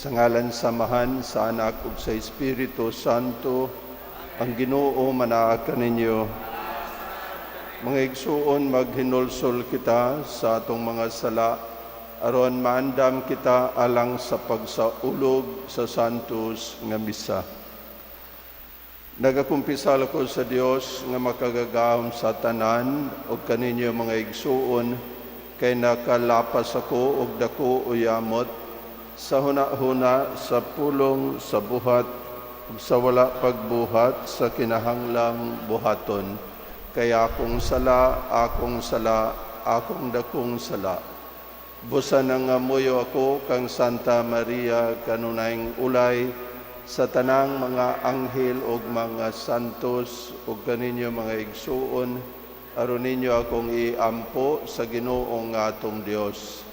Sa ngalan sa Amahan, sa Anak ug sa Espiritu Santo, ang Ginoo manaa kaninyo. Mga igsuon, maghinulsol kita sa atong mga sala aron maandam kita alang sa pagsaulog sa Santos nga Misa. Nagakumpisal ako sa Dios nga makagagahom sa tanan ug kaninyo, mga igsuon, kay nakalapas ako og dako o yamot sa huna-huna, sa pulong, sa buhat ug sa wala pagbuhat sa kinahanglang buhaton. Kay akong sala, akong sala, akong dakong sala. Busa nangamuyo ako kang Santa Maria, kanunayng ulay, sa tanang mga anghel ug mga santos, ug kaninyo, mga igsuon, aron ninyo akong iampo sa Ginoo nga atong Dios.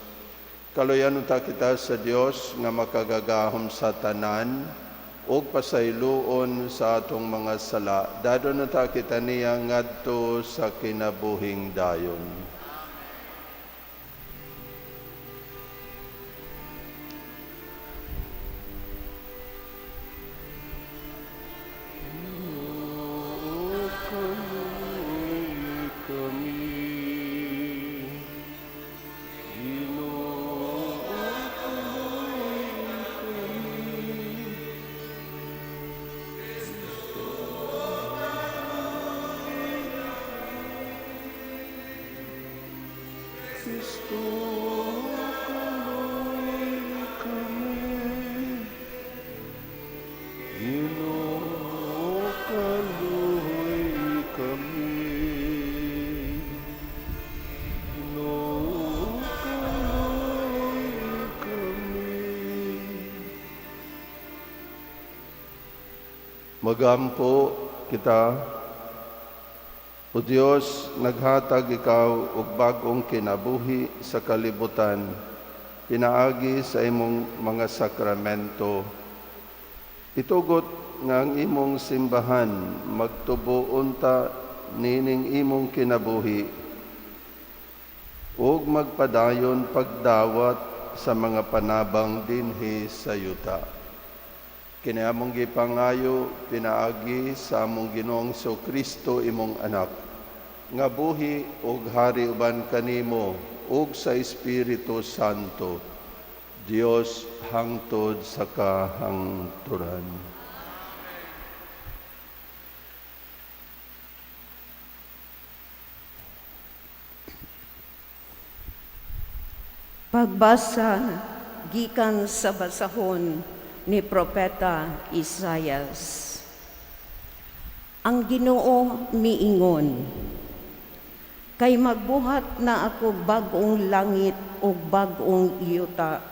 Kaluyan unta kita sa Dios nga makagagahom sa tanan ug pasayloon sa atong mga sala. Dadon unta kita niya ngadto sa kinabuhing dayon. Ginoo, kaluoyi kami. Ginoo, kaluoyi kami. Kristo, kaluoyi Kristo, kaluoyi kami. Ginoo, kaluoyi kami. Ginoo, kaluoyi kami. Magampo kita. O Dios, naghatag ikaw og bag-ong kinabuhi sa kalibutan pinaagi sa imong mga sakramento. Itugot nga ang imong simbahan magtubo unta nining imong kinabuhi ug magpadayon pagdawat sa mga panabang dinhi sa yuta. Kini among gipangayo pinaagi sa among Ginoong Kristo, imong anak, nga buhi ug hari uban kanimo ug sa Espiritu Santo, Dios hangtod sa kahangturan. Pagbasa gikan sa basahon ni Propeta Isayas. Ang Ginoo miingon, "Kay magbuhat na ako bag-ong langit ug bag-ong yuta.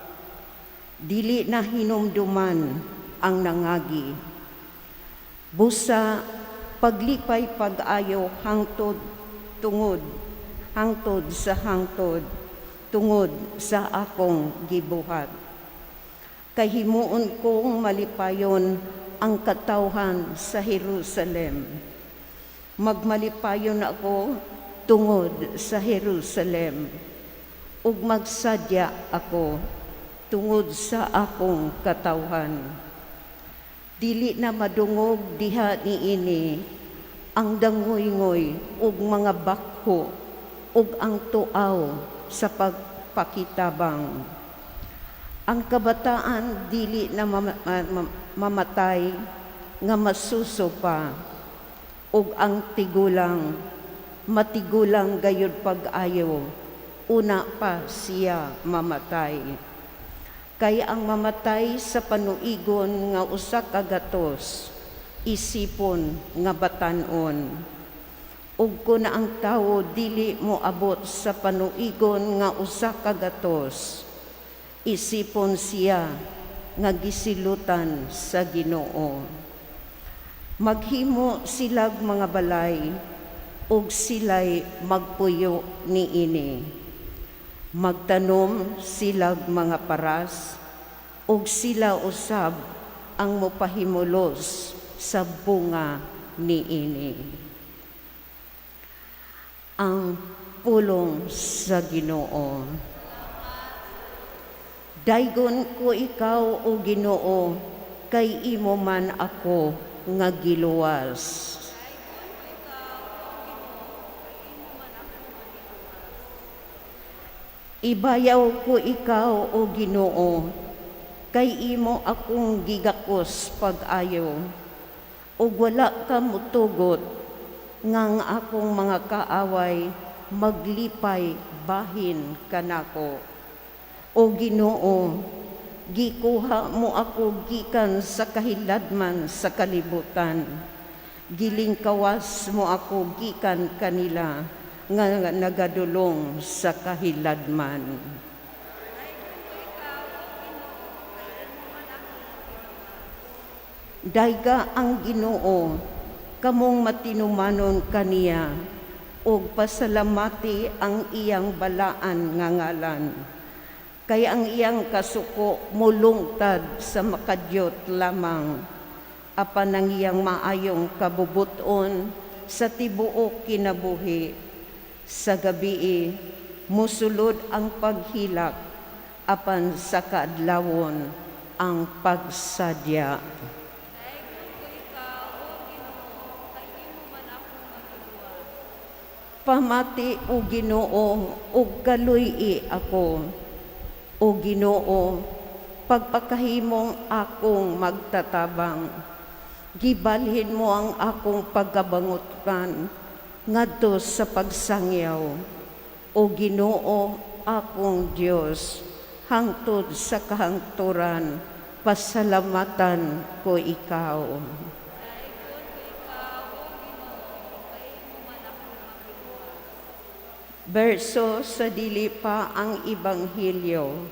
Dili na hinumduman ang nangagi. Busa paglipay pag-ayo hangtod tungod hangtod sa hangtod tungod sa akong gibuhat. Kay himuon kong malipayon ang katawhan sa Jerusalem. Magmalipayon ako tungod sa Jerusalem, ug magsadya ako tungod sa akong katawhan. Dili na madungog diha niini ang dangoy-ngoy ug mga bakho ug ang tuaw sa pagpakitabang. Ang kabataan dili na mamatay nga masuso pa, ug ang tigulang matigulang gayud pag-ayo una pa siya mamatay. Kay ang mamatay sa panuigon nga 100 isipon nga batan-on. Ug kun ang tawo dili moabot sa panuigon nga 100, isipon siya nga gisilutan sa Ginoo. Maghimo silag mga balay ug sila'y magpuyo niini. Magtanom silag mga paras ug sila usab ang mopahimulos sa bunga niini." Ang pulong sa Ginoo. Daygon ko ikaw, o Ginoo, kay imo man ako nga giluwas. Ibayaw ko ikaw, o Ginoo, kay imo akong gigakos pag-ayo, ug wala ka mutugot nga ang akong mga kaaway maglipay bahin kanako. O Ginoo, gikuha mo ako gikan sa kahiladman sa kalibutan. Gilingkawas mo ako gikan kanila nga nagadulong sa kahiladman. Dayga ang Ginoo, kamong matinumanon kaniya, ug pasalamati ang iyang balaan nga ngalan. Kay ang iyang kasuko mulungtad sa makadyot lamang, apan ang iyang maayong kabubuton sa tibuok kinabuhi. Sa gabii musulod ang paghilak, apan sa kaadlawon ang pagsadya. Pamati, o Ginoo, ug kaluy-i ako. O Ginoo, pagpakahimong akong magtatabang. Gibalhin mo ang akong pagkabangutan ngadto sa pagsangyaw. O Ginoo, akong Dios, hangtod sa kahangturan, pasalamatan ko ikaw. Berso sa dili pa ang Ebanghelyo.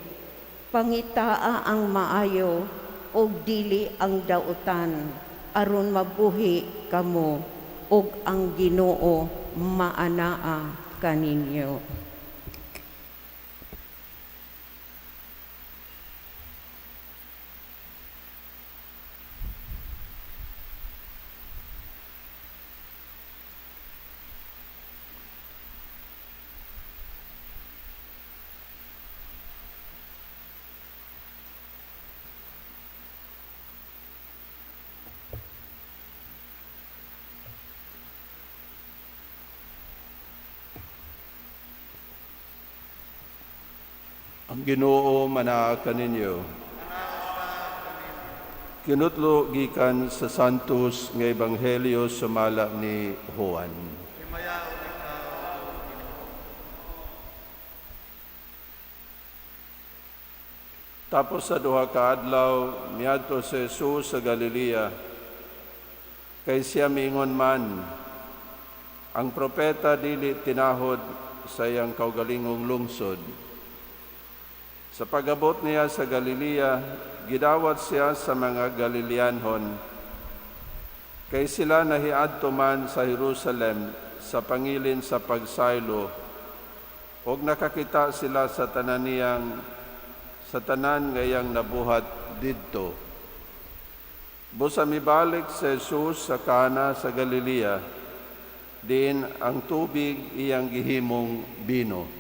Pangitaa ang maayo ug dili ang dautan, aron mabuhi kamo ug ang Ginoo maanaa kaninyo. Ang Ginoo manaa kaninyo. Kinutlo gikan sa Santos nga Ebanghelyo sumala ni Juan. Tapos sa duha ka adlaw miadto si Jesus sa Galilea. Kay siya miingon man, ang propeta dili tinahod sa iyang kaugalingong lungsod. Sa pag-abot niya sa Galilea, gidawat siya sa mga Galileanhon. Kay sila nahiadto man sa Jerusalem sa pangilin sa pagsaylo, og nakakita sila sa tanan nga iyang nabuhat didto. Busa mibalik si Jesus sa Kana sa Galilea, diin ang tubig iyang gihimong bino.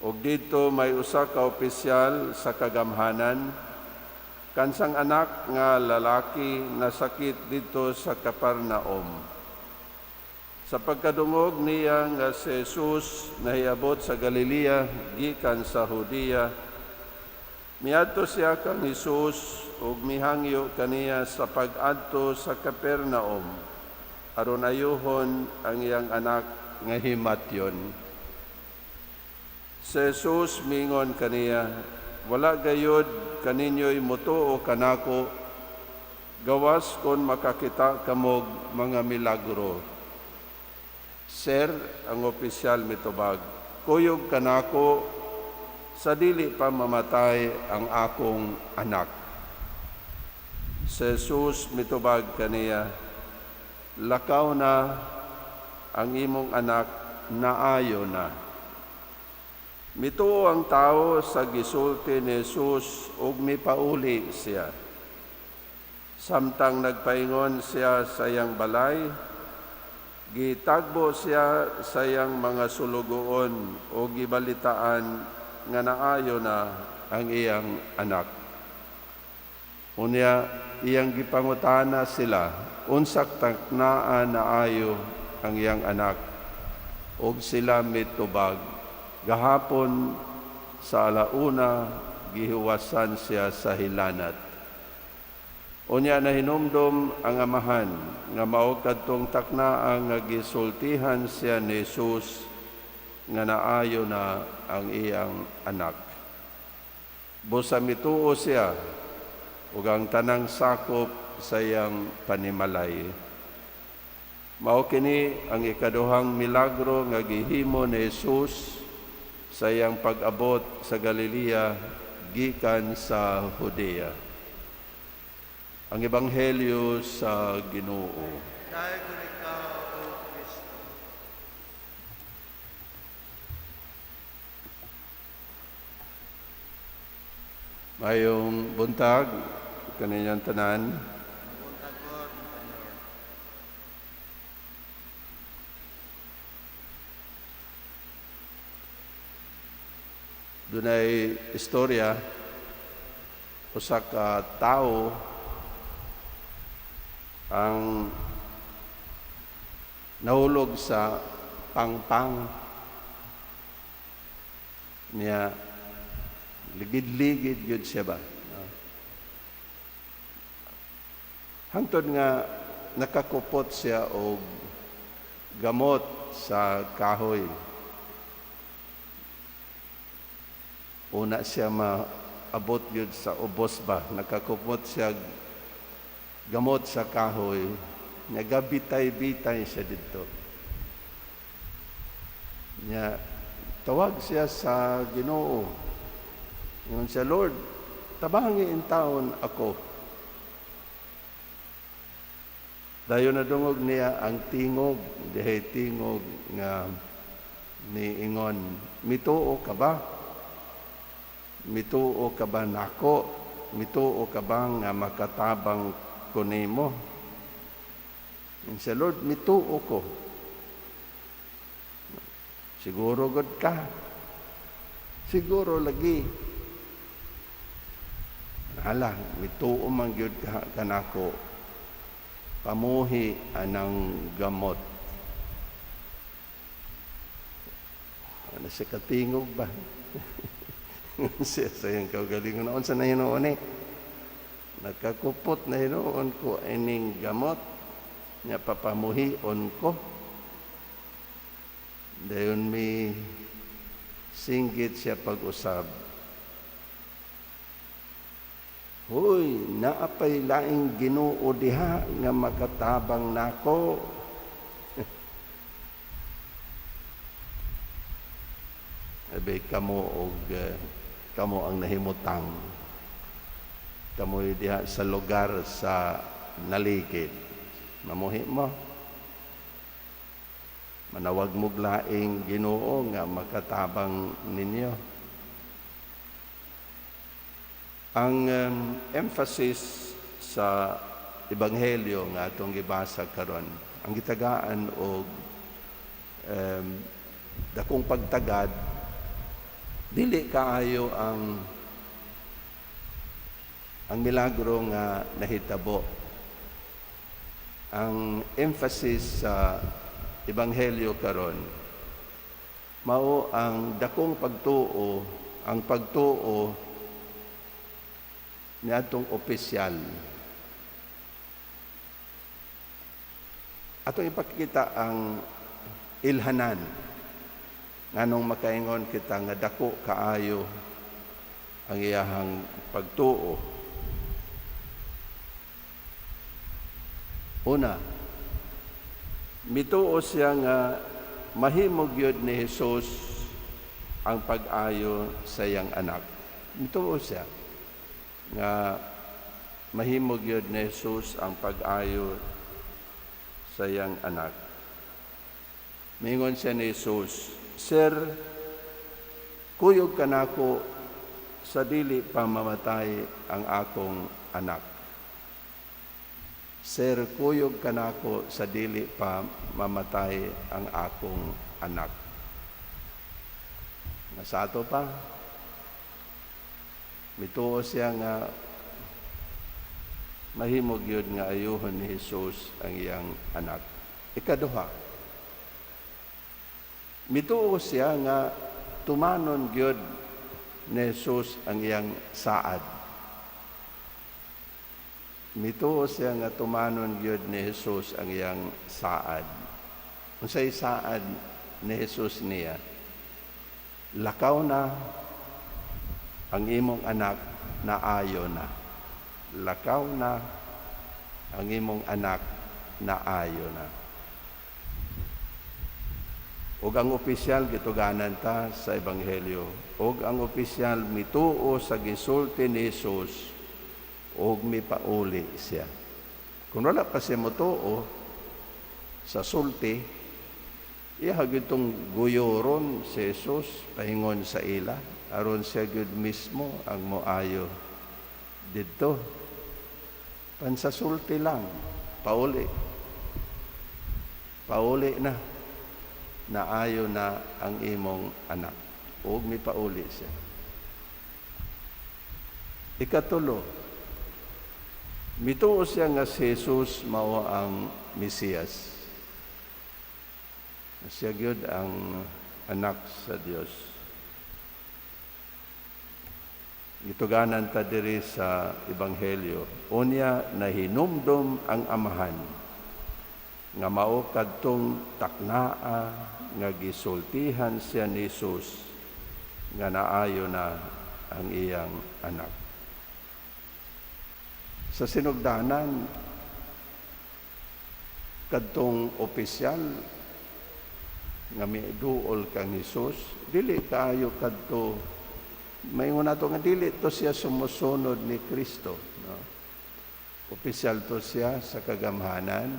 Og didto may usa ka opisyal sa kagamhanan, kansang anak nga lalaki nasakit didto sa Capernaum. Sa pagkadungog niya nga si Jesus nahiabot sa Galilea gikan sa Judea, miadto siya kang Jesus ug mihangyo kaniya sa pag-adto sa Capernaum aron ayuhon ang iyang anak nga himatyon. Si Jesus mingon kaniya, wala gayod kaninyo'y mutuo kanako, gawas kon makakita kamog mga milagro. Sir, ang opisyal mitubag, kuyog kanako, sa dili pa mamatay ang akong anak. Si Jesus mitubag kaniya, lakaw na ang imong anak, naayo na. Mituo ang tao sa gisulti ni Jesus ug mipauli siya. Samtang nagpaingon siya sa iyang balay, gitagbo siya sa iyang mga sulugoon o gibalitaan nga naayo na ang iyang anak. Unya iyang gipangutana sila, unsak taknaa naayo ang iyang anak? Og sila mitubag, gahapon sa 1:00 gihuwasan siya sa hilanat. Unya nahinumdom ang amahan nga mao kadtong taknaa nga gisultihan siya ni Jesus nga naayo na ang iyang anak. Busa mituo siya ug ang tanang sakop sa iyang panimalay. Mao kini ang ikaduhang milagro nga gihimo ni Jesus sa iyang pag-abot sa Galilea gikan sa Judea. Ang Ebanghelyo sa Ginoo. Dayon ikaw, O Kristo. Mayong buntag kaninyong tanan. Buntag po, Senyor. Dunay istorya usa ka tawo ang nahulog sa pangpang niya, ligid-ligid gyud siya ba. Hangtod nga nakakupot siya og gamot sa kahoy. Una siya maabot yun sa ubos ba, nakakupot siya gamot sa kahoy, nagabitay-bitay siya dito. Nya, tawag siya sa Ginoo. Ingon siya, Lord, tabangi intawon ako. Dayon nadungog niya ang tingog, dihay tingog nga niingon, mituo ka ba? Mituo ka ba nako? Mituo ka ba nga makatabang ko nimo? Ingon siya, Lord, mituo ko. Siguro god ka. Siguro lagi. Hala, mituo man gyud ka kanako. Pamuhi anang gamot. Ano siya katingog ba? Siya sa iyang kaugalingon. Unsa na hinuon eh? Nakakupot na hinuon ko ining gamot. Nya papamuhion ko. Dayon mi singgit siya pag-usab. Hoy, naapay laing Ginoo diha nga makatabang nako. Abi kamo og kamo ang nahimutang. Kamoy diha sa lugar sa naligid. Mamuhi mo. Manawag mo laing Ginoo nga makatabang ninyo. Ang emphasis sa ebanghelyo nga atong gibasa karon, ang gitagaan og dakong pagtagad, dili kaayo ang milagro nga nahitabo. Ang emphasis sa ebanghelyo karon mao ang dakong pagtuo, ang pagtuo niadtong opisyal. Atong ipakita ang ilhanan nganong makaingon kita nga dako kaayo ang iyahang pagtuo. Una, mituo siya nga mahimo gyud ni Jesus ang pag-ayo sa iyang anak. Mituo siya nga mahimo gyud ni Jesus ang pag-ayo sa iyang anak. Mingon siya ni Jesus, Sir, kuyog ka nako sa dili pa mamatay ang akong anak. Sir, kuyog ka nako sa dili pa mamatay ang akong anak. Nasato pa. Mituo siya nga mahimo gyud nga ayuhon ni Jesus ang iyang anak. Ikaduha, mituo siya nga tumanon gyud ni Jesus ang iyang saad. Mituo siya nga tumanon gyud ni Jesus ang iyang saad. Unsay saad ni Jesus niya? Lakaw na, ang imong anak naayo na. Lakaw na, ang imong anak naayo na. Ug ang opisyal, gituganan ta sa Ebanghelyo, ug ang opisyal mituo sa gisulti ni Jesus ug mipauli siya. Kung wala pa siya motuo sa sulti, iya gyud tong guyuron si Jesus pahingon sa ila aron siya gyud mismo ang moayo didto. Pansasulti lang, pauli. Pauli na, naayo na ang imong anak. Ug mipauli siya. Ikatulo, mituo siya nga si Jesus mao ang Mesiyas. Siya gyud ang anak sa Dios. Gituganan ta diri sa Ebanghelyo. Unya nahinumdom ang amahan nga mao kadtong taknaa nga gisultihan siya ni Jesus nga naayo na ang iyang anak. Sa sinugdanan, kadtong opisyal nga miduol kang Hesus, dili kaayo kadto, maingon nato nga dili to siya sumusunod ni Kristo, no? Opisyal to siya sa kagamhanan,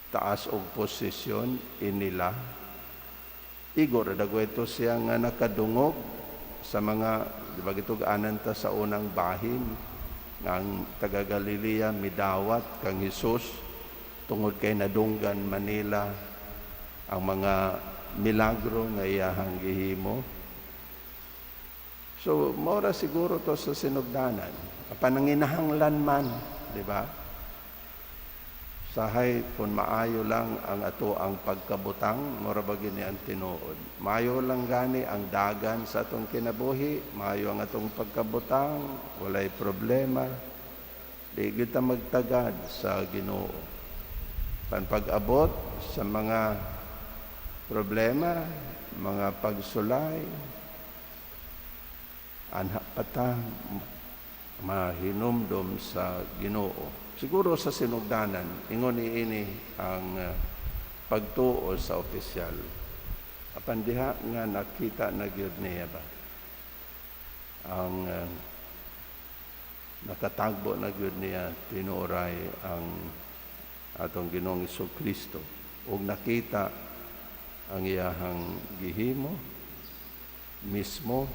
taas og posisyon inila. Igor dagway to siya nga nakadungog sa mga, di ba gitug-anan ta sa unang bahin nga ang taga Galilea midawat kang Hesus tungod kay nadunggan Manila ang mga milagro nga iyahang gihimo. So mora siguro to sa sinugdanan. Apan nanginahanglan man, di ba? Sahay kung maayo lang ang ato ang pagkabutang, mora ba gini ang tinuod. Maayo lang gani ang dagan sa atong kinabuhi, maayo ang atong pagkabutang, walay problema. Di kita magtagad sa Ginoo. Pan pag-abot sa mga problema, mga pagsulay, anha pata mahinumdom sa Ginoo. Siguro sa sinugdanan, ingon ni ini ang pagtuo sa opisyal. Apan diha nga nakita na gyud niya ba ang nakatagbo na gyud niya tinuoray ang atong Ginoong Hesus Kristo ug nakita ang iyahang gihimo mismo,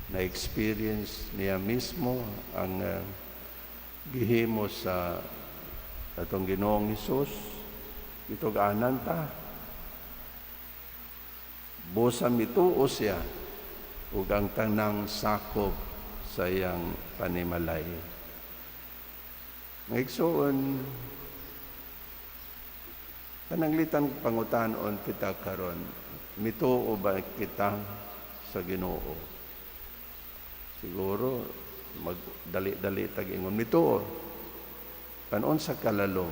na experience niya mismo ang gihimo sa atong Ginoong Hesus. Gitug-anan ta, busa mituo siya ug ang tanang sakop sa iyang panimalay. Mga igsoon, pananglitan pangutanon kita karon, mituo ba kita sa Ginoo? Siguro magdali-dali tag ingon mituo. Pan unsa ka lalom,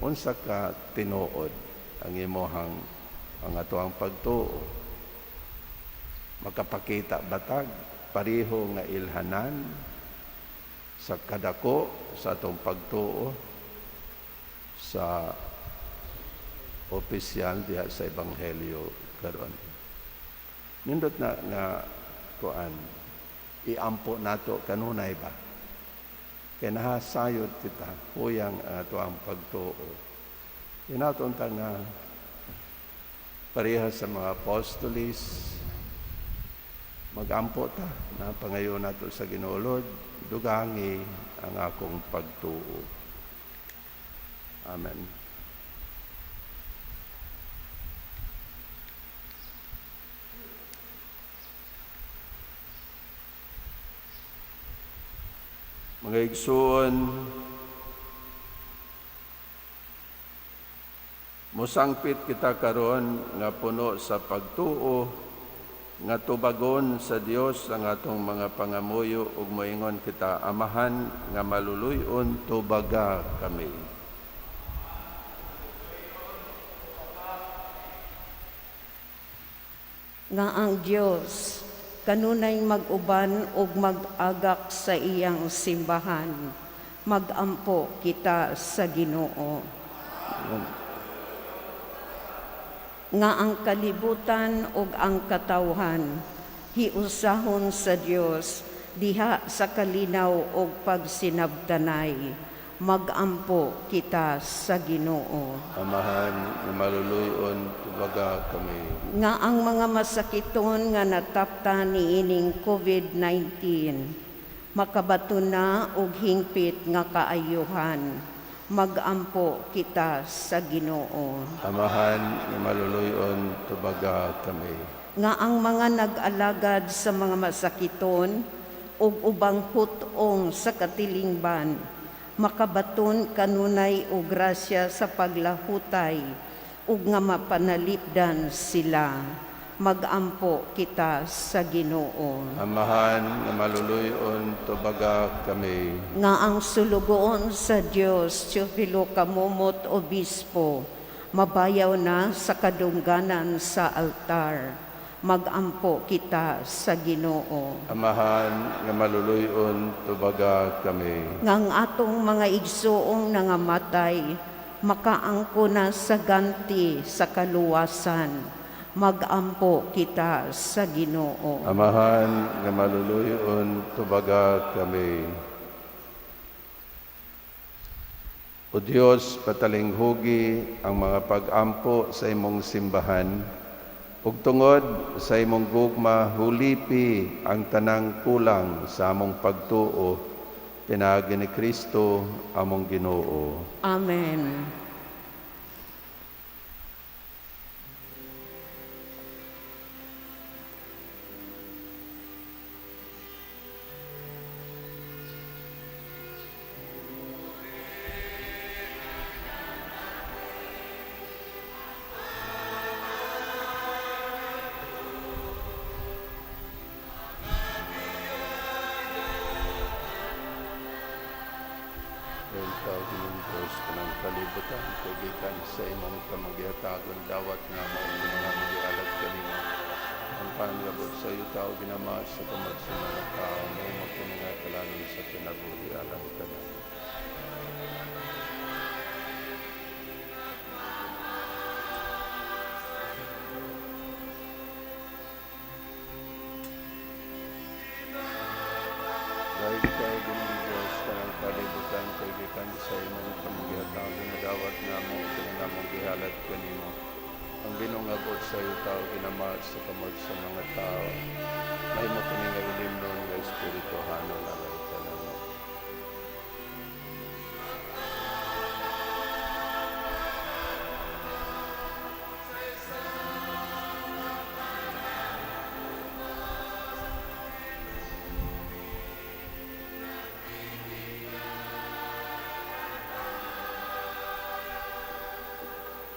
unsa ka tinuod ang imuhang ang atoang pagtuo? Makapakita batag pareho nga ilhanan sa kadako sa atong pagtuo sa opisyal diha sa Ebanghelyo karon? Nindot na nga kuan, iampo nato kanunay ba? Kay nahasayod kita, huyang ang ato ang pagtuo. Inaton ta nga pareha sa mga apostolis, magampo ta na pangayo nato sa Ginoo, Lord, dugangi ang akong pagtuo. Amen. Mga igsuon, musangpit kita karon nga puno sa pagtuo nga tubagon sa Dios ang atong mga pangamuyo ug moingon kita, Amahan nga maluluy-on, tubaga kami. Nga ang Dios kanunay mag-uban ug mag-agak sa iyang simbahan. Magampo kita sa Ginoo. Nga ang kalibutan ug ang katawhan hiusahon sa Dios diha sa kalinaw ug pagsinabtanay. Magampo kita sa Ginoo. Amahan nga maluluy-on, tubaga kami. Nga ang mga masakiton nga nataptan niining COVID-19 makabato na og hingpit nga kaayuhan. Magampo kita sa Ginoo. Amahan nga maluluy-on, tubaga kami. Nga ang mga nag-alagad sa mga masakiton ug ubang hut-ong sa katilingban makabaton kanunay og grasya sa paglahutay ug nga mapanalipdan sila. Magampo kita sa Ginoo. Amahan nga maluluy-on, tubaga kami. Nga ang sulugoon sa Dios, Teofilo Camomot Obispo, mabayaw na sa kadungganan sa altar. Magampo kita sa Ginoo. Amahan nga maluluy-on, tubaga kami. Nga ang atong mga igsuong nangamatay, makaangko na sa ganti sa kaluwasan. Magampo kita sa Ginoo. Amahan nga maluluy-on, tubaga kami. O Dios, patalinghugi ang mga pag-ampo sa imong simbahan, ug tungod sa imong gugma hulipi ang tanang kulang sa among pagtuo, pinaagi ni Kristo among Ginoo. Amen. Ikaw, Ginoong Diyos, tanang kalibutan, kay gikan sa imong kamagihatagon, dawat namo ang mga magialat kanimo. Ang panglabot sa iyo, tao ginama sa kamot sa mga tao, mahimo kini nga kalanon sa kinabuhi alang tanan. Dahil ikaw, Ginoong Diyos, tanang kalibutan, kay gikan sa imong kamagihatagon, dawat namo kini nga among gihalat kanimo. Ang binungabot sa iyo, tao ginama sa kamot sa mga tao, mahimo kini nga ilimnon nga espirituhanon alay tanan.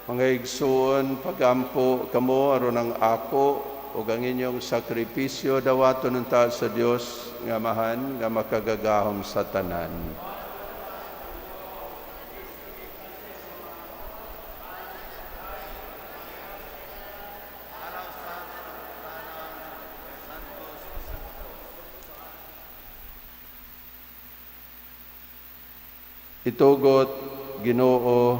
Mga igsuon, pagampo kamo aron ang ako ug ang inyong sakripisyo dawaton unta sa Dios nga Amahan nga makagagahom sa tanan. Itugot, Ginoo,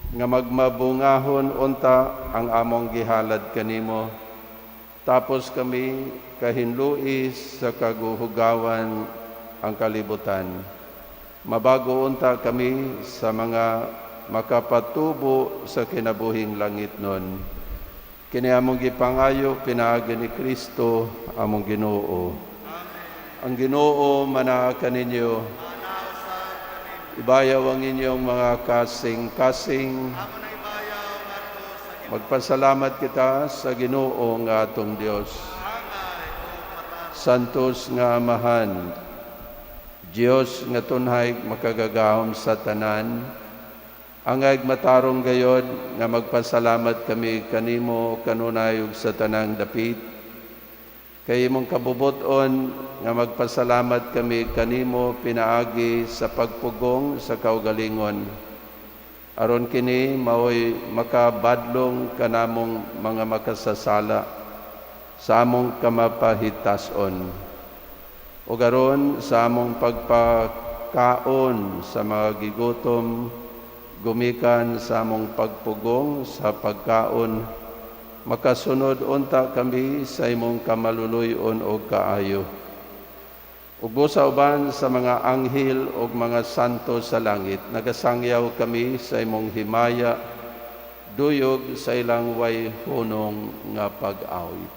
nga magmabungahon unta ang among gihalad kanimo. Tapos kami kahinluis sa kaguhugawan ang kalibutan. Mabago unta kami sa mga makapatubo sa kinabuhing langit nun. Kini among gipangayo pinaagi ni Kristo among Ginoo. Ang Ginoo manaa kaninyo. Ibayaw ang inyong mga kasing-kasing. Magpasalamat kita sa Ginoo nga atong Dios. Santos nga Amahan, Dios nga tunhay makagagahom sa tanan, angay matarong gayod nga magpasalamat kami kanimo kanunay ug sa tanang dapit. Kay imong kabubut-on nga magpasalamat kami kanimo pinaagi sa pagpugong sa kaugalingon. Aron kini maoy makabadlong kanamong mga makasasala sa among kamapahitas-on. Ug aron sa among pagpakaon sa mga gigutom, gumikan sa among pagpugong sa pagkaon, makasunod unta kami sa imong kamaluluy-on og kaayo. Ug busa uban sa mga anghel ug mga santo sa langit, nagasangyaw kami sa imong himaya, duyog sa ilang way hunong nga pag-awit.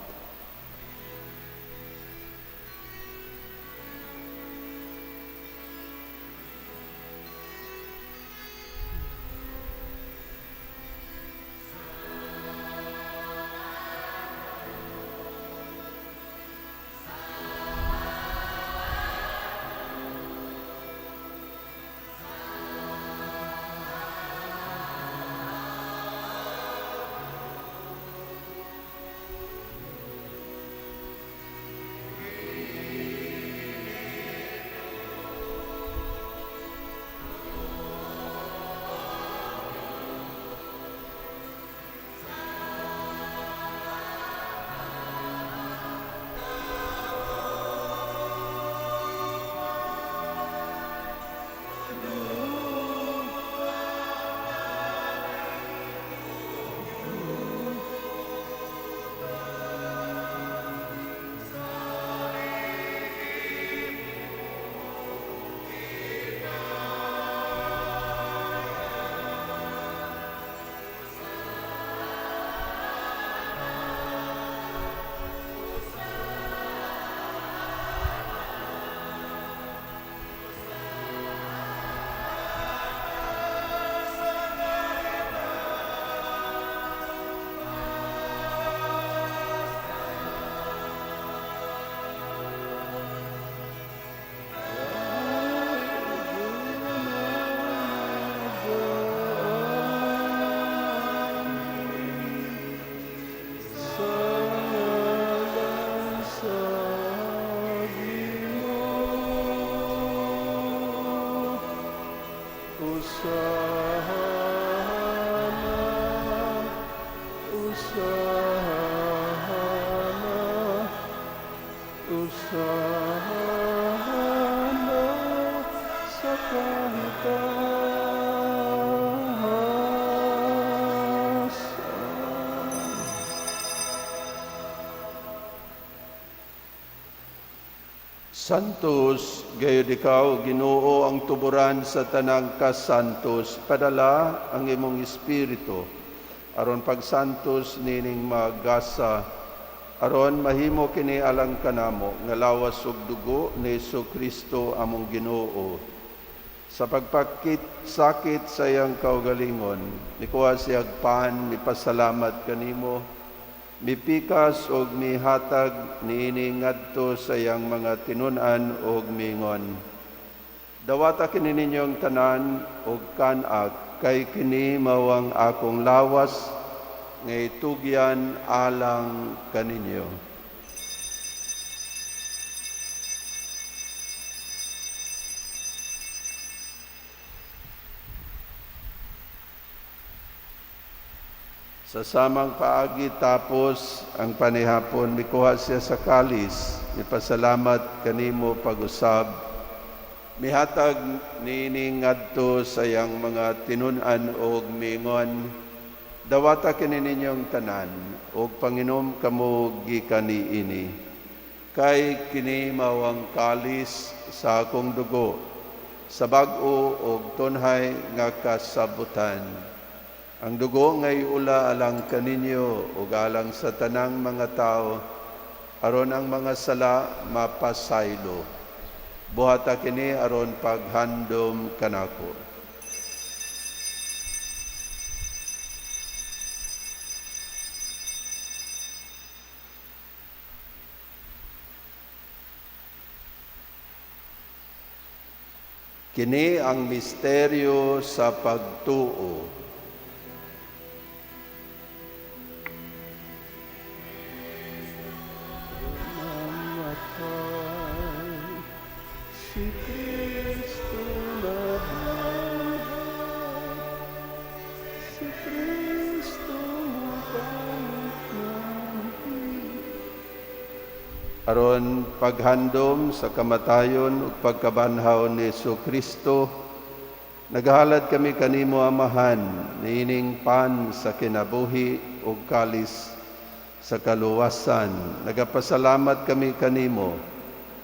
Santos, gayud ikaw, Ginoo, ang tuburan sa tanang kasantos, padala ang imong espiritu aron pagsantos nining magasa, aron mahimo kini alang kanamo nga lawas ug dugo ni Hesukristo among Ginoo. Sa pagpakit sakit sa iyang kaugalingon, nikuha siyag pan, mipasalamat kanimo, mipikas og mihatag niini ngadto sa iyang mga tinun-an og mingon. Dawata kini ninyong tanan og kan-a, kay kini mao ang akong lawas nga itugyan alang kaninyo. Sa samang paagi tapos ang panihapon, mikuha siya sa kalis, mipasalamat kanimo pag-usab, mihatag niini ngadto sa iyang mga tinun-an og mingon, dawata kini ninyong tanan og panginom kamo gikan niini, kay kini mao ang kalis sa akong dugo, sa bag-o og tunhay nga kasabutan. Ang dugo ngay ula alang kaninyo ug alang sa tanang mga tao, aron ang mga sala mapasaylo. Buhata kini aron paghandom kanako. Kini ang misteryo sa pagtuo. Namatay si Kristo nabuhay, si Kristo mobalik na. Aron paghandom sa kamatayon ug pagkabanhaw ni Kristo, naghalad kami kanimo, Amahan, niining pan sa kinabuhi ug kalis sa kaluwasan. Nagapasalamat kami kanimo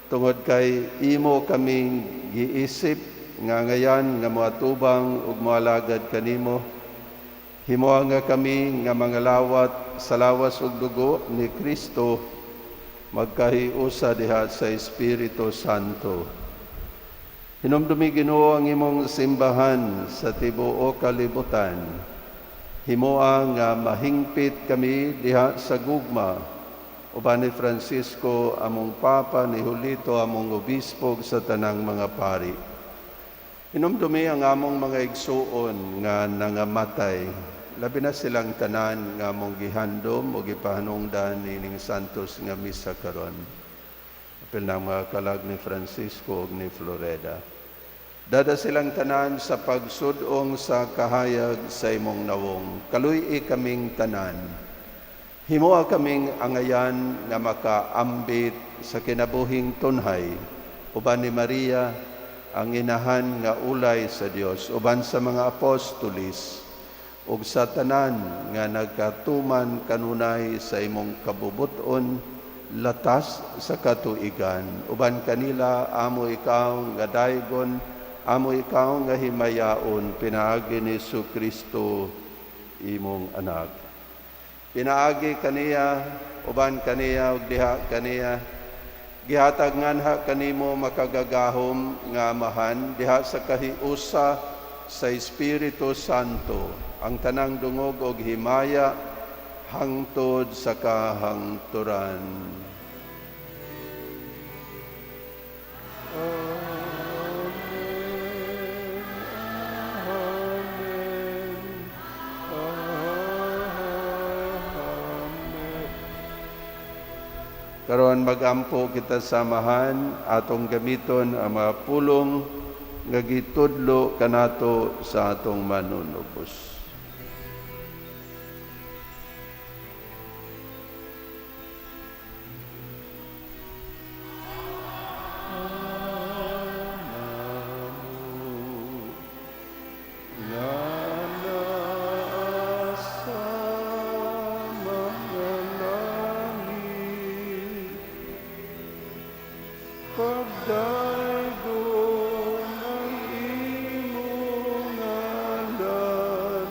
tungod kay imo kaming giisip nga ngayan nga moatubang ug moalagad kanimo. Himoa nga kami nga mga lawat sa lawas ug dugo ni Kristo magkahiusa diha sa Espiritu Santo. Hinumdumi, Ginoo, ang imong simbahan sa tibuok kalibutan. Himoa nga mahingpit kami diha sa gugma uban ni Francisco among Papa, ni Julito among Obispo, ug sa tanang mga pari. Hinumdumi ang among mga igsuon nga nangamatay, labi na silang tanan nga among gihandom o gipahanungdan nining santos nga misa karon. Apil na ang mga kalag ni Francisco ug ni Floreda. Dada silang tanan sa pagsudong sa kahayag sa imong nawong. Kaluy-i kaming tanan. Himoa kaming angayan nga makaambit sa kinabuhing tunhay uban ni Maria, ang inahan nga ulay sa Dios, uban sa mga apostolis ug sa tanan nga nagkatuman kanunay sa imong kabubuton latas sa katuigan. Uban kanila amo ikaw nga daygon, amo ikaw nga himayaon, pinaagi ni Kristo imong anak. Pinaagi kaniya, uban kaniya ug diha kaniya, gihatag nganha kanimo, makagagahom nga Amahan, diha sa kahiusa sa Espiritu Santo, ang tanang dungog og himaya hangtod sa kahangturan. Amen. Amen. Amen. Karon magampo kita sa Amahan, atong gamiton ang mga pulong nga gitudlo kanato sa atong Manunubos. Nga naa sa mga langit, pagdaygon ang imong ngalan,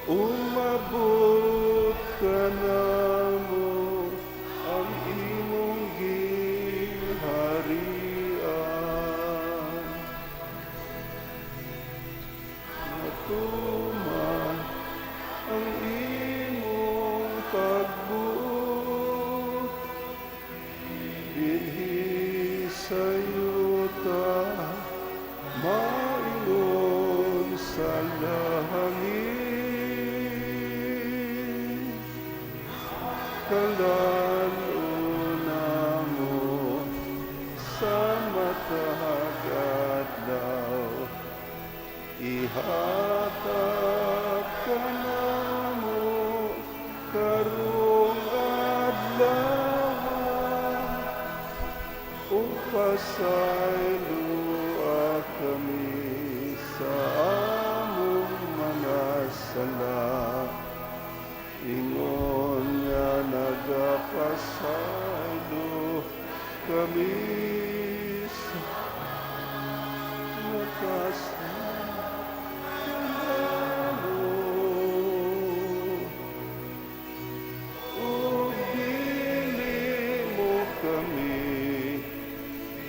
umabot kanamo ang imong gingharian. Matuman ang imong pagbuot dinhi sa yuta maingon sa langit. Kalan-on namo sa matag adlaw, ihatag kanamo karong adlaw, ug pasayloa kami sa among mga sala, ingon nga nagapasaylo kami sa nakasala kanamo. Ug dili mo kami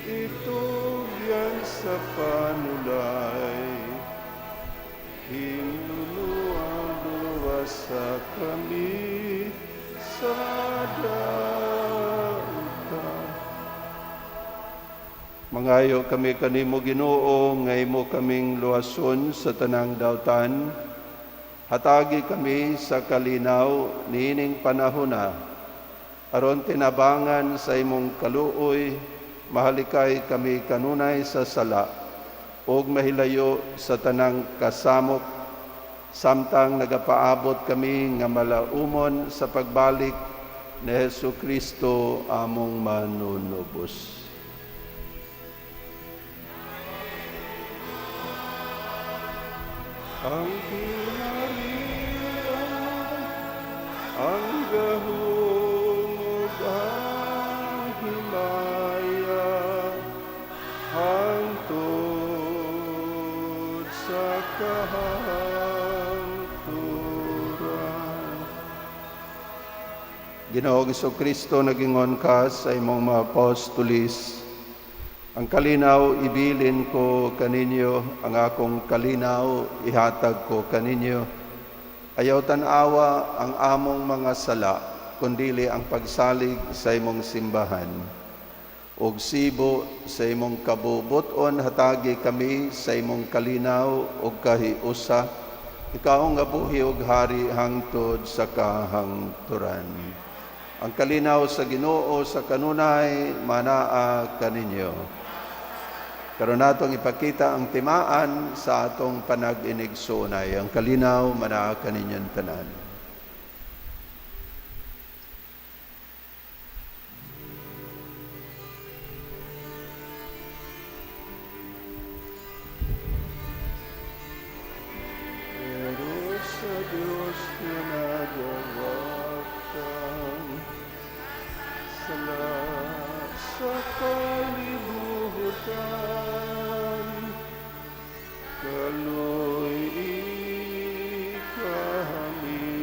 itugyan sa panulay, hinuluang luwasa kami sa dauta. Mangayo kami kanimo, Ginoo, nga imo kaming luwason sa tanang dautan. Hatagi kami sa kalinaw niining panahona, aron tinabangan sa imong kaluoy, mahalikay kami kanunay sa sala ug mahilayo sa tanang kasamok, samtang nagapaabot kami nga malaumon sa pagbalik ni Hesus Kristo among manunubos. Ang gingharian, ang gahom ug ang himaya, hangtod sa kahangturan. Ginoong Kristo, nagingon ka sa imong mga apostolis, "Ang kalinaw ibilin ko kaninyo, ang akong kalinaw ihatag ko kaninyo. Ayaw tan-awa ang among mga sala, kundili ang pagsalig sa imong simbahan. Ug sibo sa imong kabubuton, hatagi kami sa imong kalinaw ug kahiusa. Ikaw nga buhi ug hari hangtod sa kahangturan." Ang kalinaw sa Ginoo sa kanunay manaa kaninyo. Karon natong ipakita ang timaan sa atong panag-inigsuonay. Ang kalinaw manaa kaninyong tanan. Pero sa Diyos nga nagawagtang sala sa kalibutan, kaluy-i kami.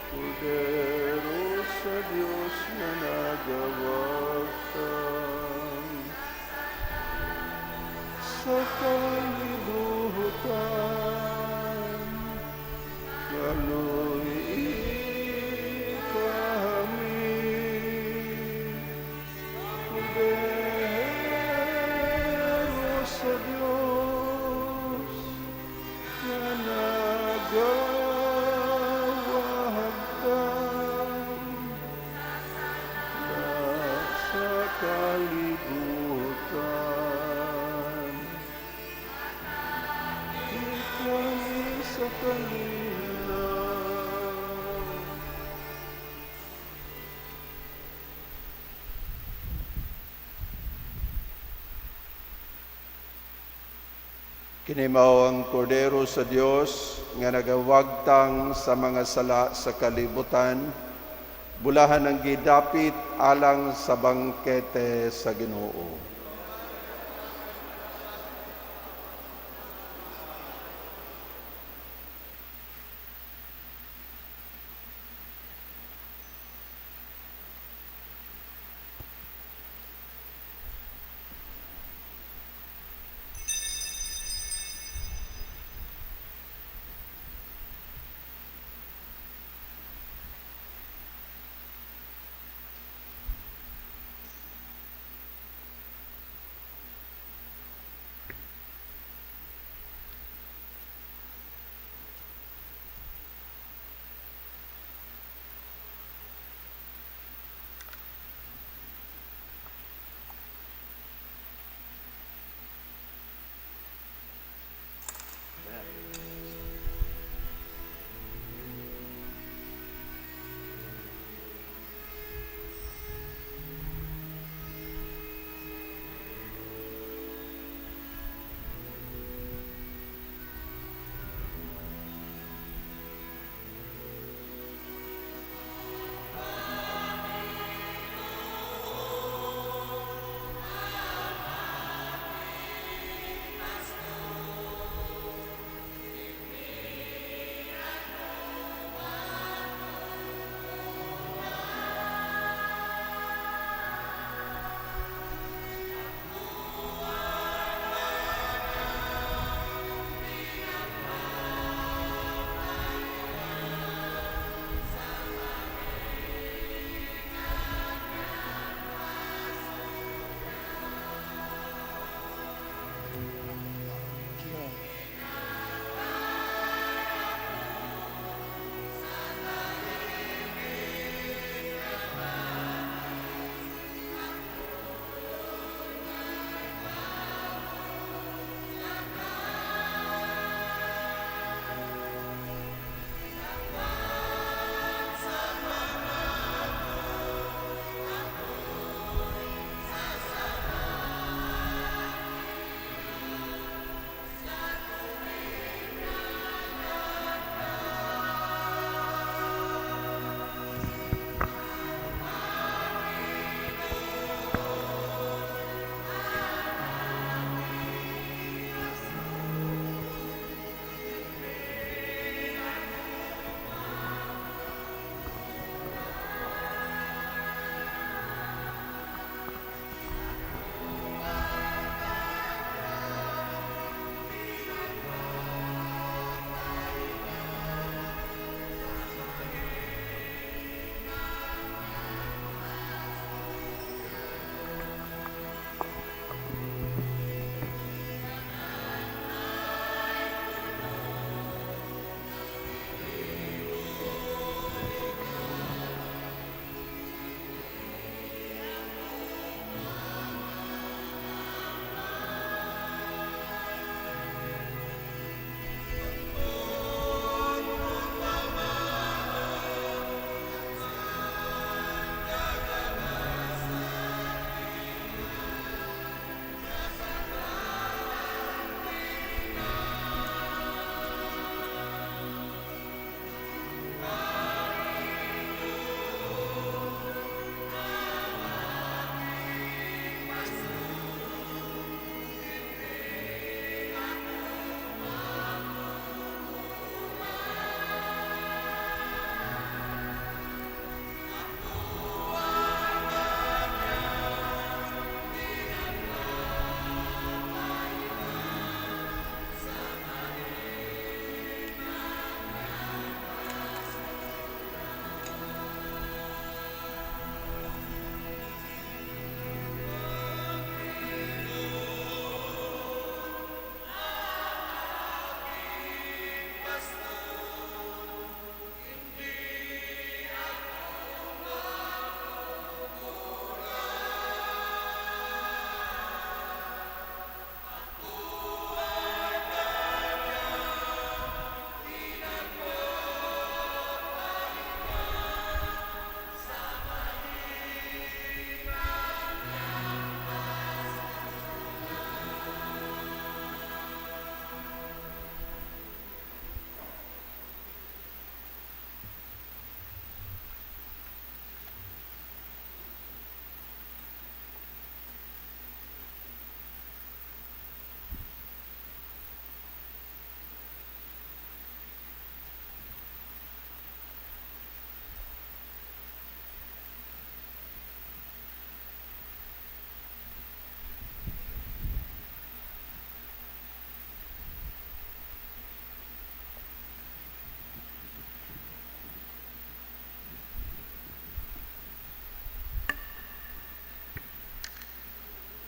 Kordero sa Diyos nga nagawagtang sa kalibutan, kaluy-i kami. Kordero sa Diyos nga nagawagtang sa kalibutan. Kami sa kalinaw. Kini mao ang Kordero sa Dios nga nagawagtang sa mga sala sa kalibutan. Bulahan ang gidapit alang sa bangkete sa Ginoo.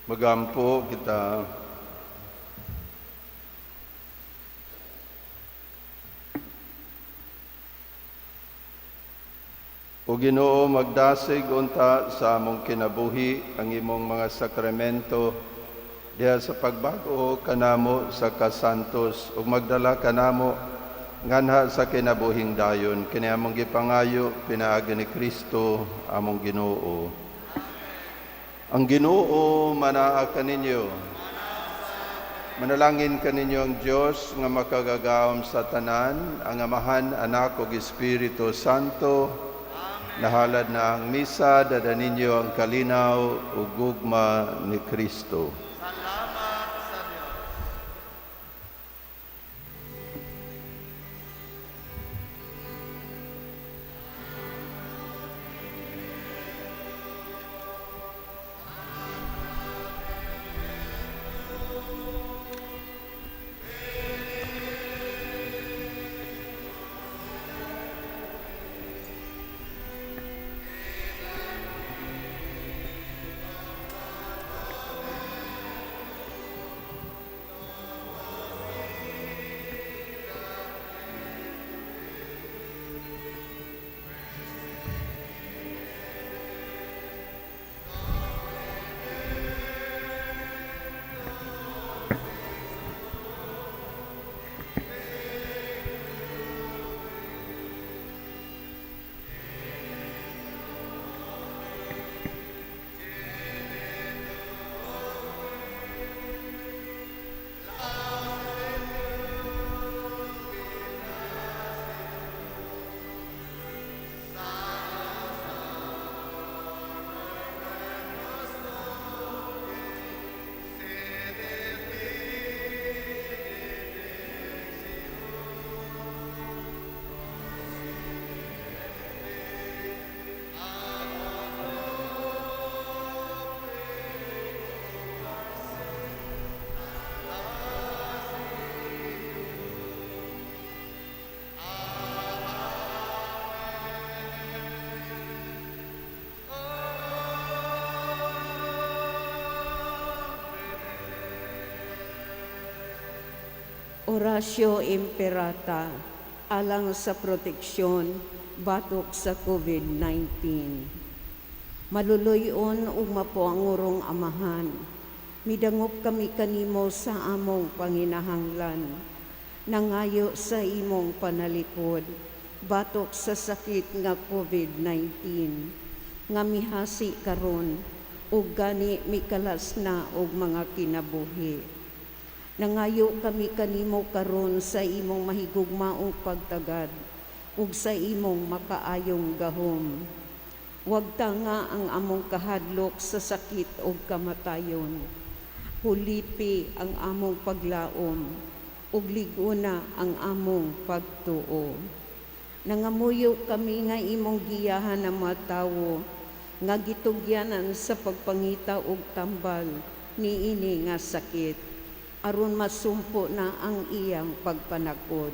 Magampo kita. O Ginoo, magdasig unta sa among kinabuhi ang imong mga sakramento diha sa pagbag-o kanamo sa kasantos ug magdala kanamo nganha sa kinabuhing dayon. Kini among gipangayo pinaagi ni Kristo among Ginoo. Ang Ginoo manaa kaninyo. Manalangin kaninyo ang Dios nga makagagahom sa tanan, ang Amahan, Anak ug Espiritu Santo. Nahalad na ang misa, dada ninyo ang kalinaw ug gugma ni Kristo. Salamat sa Dios. Oratio Imperata alang sa proteksyon batok sa COVID-19. Maluluyon ug mapuangurong Amahan, midangop kami kanimo sa among panginahanglan. Nangayo sa imong panalikod batok sa sakit nga COVID-19 nga mihasi karon ug gani mikalas na og mga kinabuhi. Nangayo kami kanimo karon sa imong mahigugmaong pagtagad ug sa imong makaayong gahom. Wag tanga ang among kahadlok sa sakit ug kamatayon. Hulipi ang among paglaom ug lig-una ang among pagtuo. Nangamuyo kami nga imong giyahan ang mga tawo nga gitugyanan sa pagpangita og tambal niini nga sakit aron masumpo na ang iyang pagpanakod.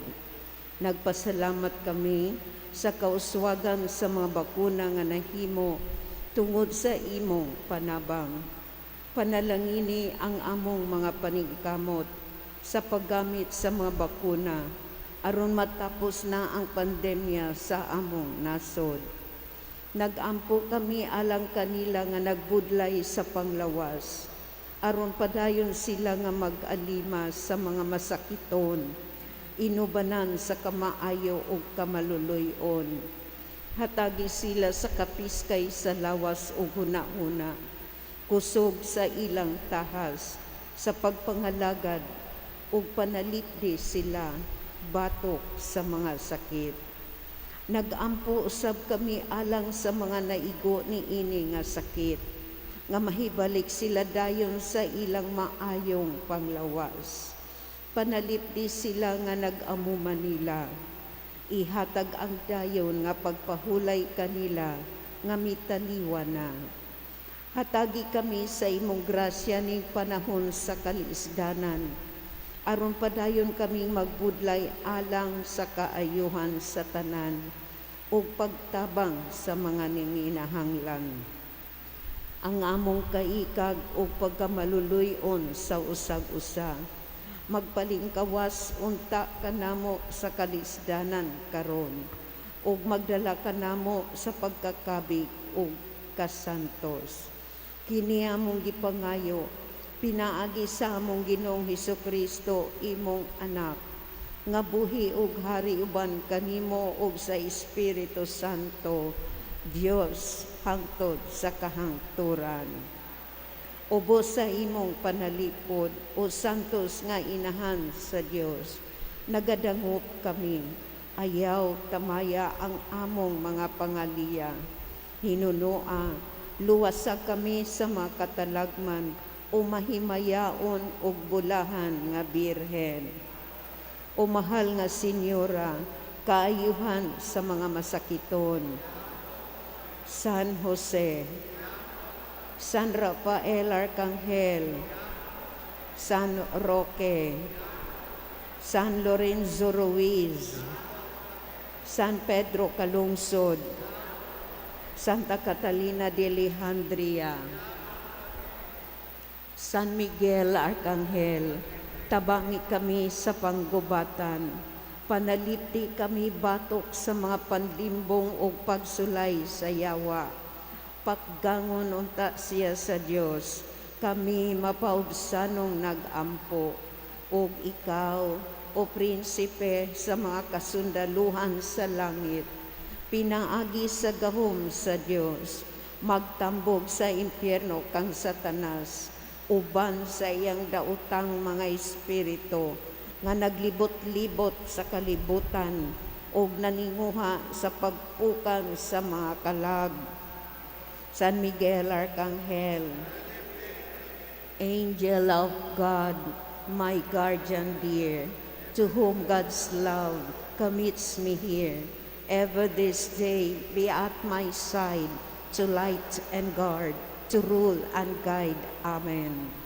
Nagpasalamat kami sa kauswagan sa mga bakuna nga nahimo tungod sa imong panabang. Panalangini ang among mga paningkamot sa paggamit sa mga bakuna aron matapos na ang pandemya sa among nasod. Nagampo kami alang kanila nga nagbudlay sa panglawas aron padayon sila nga mag-alima sa mga masakiton, inubanan sa kamaayo ug kamaluluyon. Hatagi sila sa kapiskay sa lawas ug hunahuna, kusog sa ilang tahas sa pagpangalagad ug panalipdi sila batok sa mga sakit. Nagampo usab kami alang sa mga naigo niini nga sakit, nga mahibalik sila dayon sa ilang maayong panglawas. Panalipdi sila nga nag-amo Manila. Ihatag ang dayon nga pagpahulay kanila nga mitaliwa na. Hatagi kami sa imong grasya ning panahon sa kaliisdanan, aron padayon kaming magbudlay alang sa kaayuhan sa tanan ug pagtabang sa mga ninginahanglan. Ang among kaikag ug pagkamaluluy-on sa usag-usa. Magpalingkawas unta kanamo sa kalisdanan karon ug magdala kanamo sa pagkakabig ug kasantos. Kini among gipangayo pinaagi sa among Ginoong Hesukristo, imong anak, nga buhi ug hari uban kanimo ug sa Espiritu Santo, Dios hangtod sa kahangturan. Ubos sa imong panalipod, o santos nga inahan sa Dios, nagadangop kami, ayaw tamaya ang among mga pangaliya. Hinunoa, luwasa kami sa mga katalagman, o mahimayaon og bulahan nga birhen. O mahal nga Senyora, kaayuhan sa mga masakiton. San Jose, San Rafael Arcangel, San Roque, San Lorenzo Ruiz, San Pedro Calungsod, Santa Catalina de Alejandría, San Miguel Arcangel, tabangi kami sa panggubatan, panalipti kami batok sa mga panlimbong ug pagsulay sa yawa. Pakgangon unta siya sa Dios, kami mapaubsanong nagampo, ug ikaw, o prinsipe sa mga kasundaluhan sa langit, pinaagi sa gahom sa Dios, magtambog sa impyerno kang Satanas, uban sa iyang daotang mga espiritu nga naglibot-libot sa kalibutan ug naninguha sa pagpukang sa mga kalag. San Miguel Arcangel, Angel of God, my guardian dear, to whom God's love commits me here, ever this day be at my side, to light and guard, to rule and guide. Amen.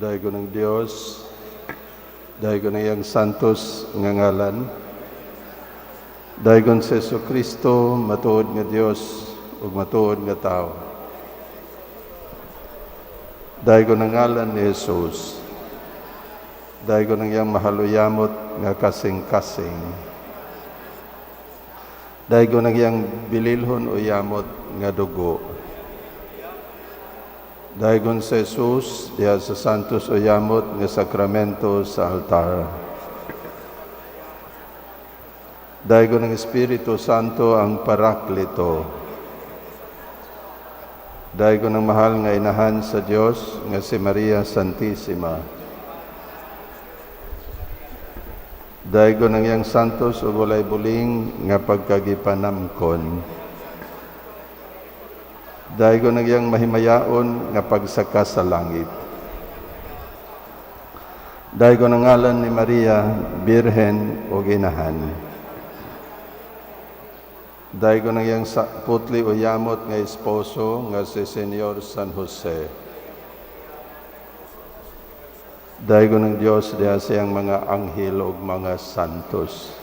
Daygon ng Dios, daygon ng iyang santos nga ngalan, daygon sa Jesucristo, matuod nga Dios ug matuod nga tawo. Daygon ang ngalan ni Jesus, daygon ang iyang mahaluyamot nga kasing-kasing. Daygon ang iyang bililhon o yamot nga dugo. Daygon sa Jesus, diha sa Santos Uyamot nga sakramento sa altar. Daygon ng Espiritu Santo ang Parakleto. Daygon ang mahal nga inahan sa Dios nga si Maria Santissima. Daygon ang iyang santos ug walay buling nga pagkagipanamkon. Daygon ang iyang mahimayaon nga pagsaka sa langit. Daygon ang ngalan ni Maria, Birhen ug Inahan. Daygon ang iyang putli o yamot nga esposo nga si Senyor San Jose. Daygon ang Dios diha sa iyang mga anghel ug mga santos.